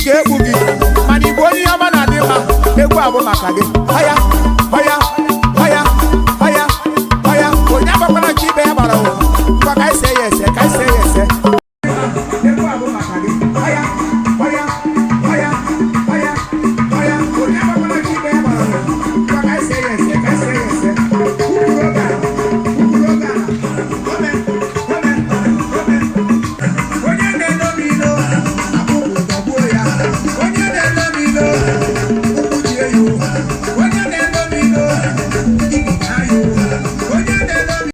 Ga-ekpu gị, mana igbo onye ihe ọma na-adị mma. Egwu a bụ maka gị. Aya.